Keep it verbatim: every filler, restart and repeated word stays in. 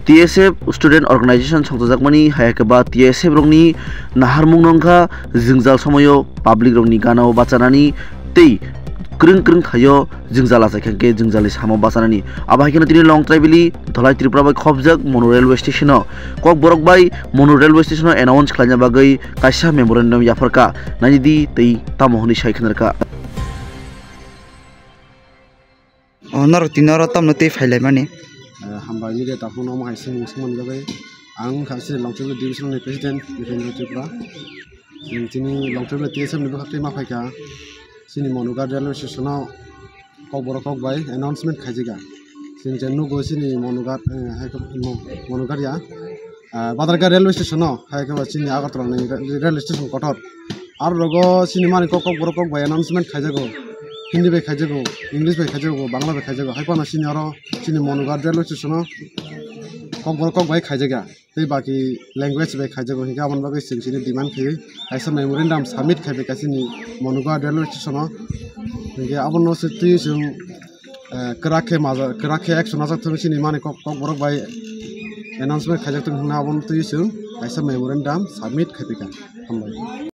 T S F student organization songchajakmani hai khe ba T S F rokni naharmung no wngkha jwngjal somoio public rokni ganao bachanani tei kwrwng kwrwng thaio jwngjal achai khe jwngjalni samo bachanani. Abo hai kheno tini Longtraibili Dholai Tripura bai khopjak Monu railway station o Kokborok bai Monu railway station o announce khlaina bagwi kaisa memorandum yapharkha, naidi tei tamo hwnwi sai khwnarkha. O norok tini oro tamno tei phailaimani. Eh, hambai media takhuk no omo hai swngmung swngmani bagwi ang wngkha chini Longtraibili division ni president Nitendra Tripura. Chwng chini Longtraibili T S F ni bwkhak tei ma phaikha chini Monugat railway station o Kokborok kok bai announcement khaijakha. Chwng je nugo chini Monugat, eh, hai khe Mo-, Monugat ya, ah, Badharghat railway station o, hai khe bo chini Agartala ni re-, railway station kotor. Aro rogo chini mani kok, Kokborok kok bai announcement khaijago. Hindi bai khaijago, English bai khaijago, Bangla bai khaijago. Hai phano chini oro chini Monugat railway station o Kokborok kok bai khaijakya. Tei baki language bai khaijago. Hinkhe aboni bagwi chwng chini demand khaiwi kaisa memorandum submit khaibai kaisa chini Monugat railway station o. Hinkhe abono se twi chwng, eh, kwrak khe maja-, kwrak khe action najak thung chini mani kok, Kokborok bai announcement khaijak thung hwnna abono twi chwng kaisa memorandum submit khaibai kha. Hambai.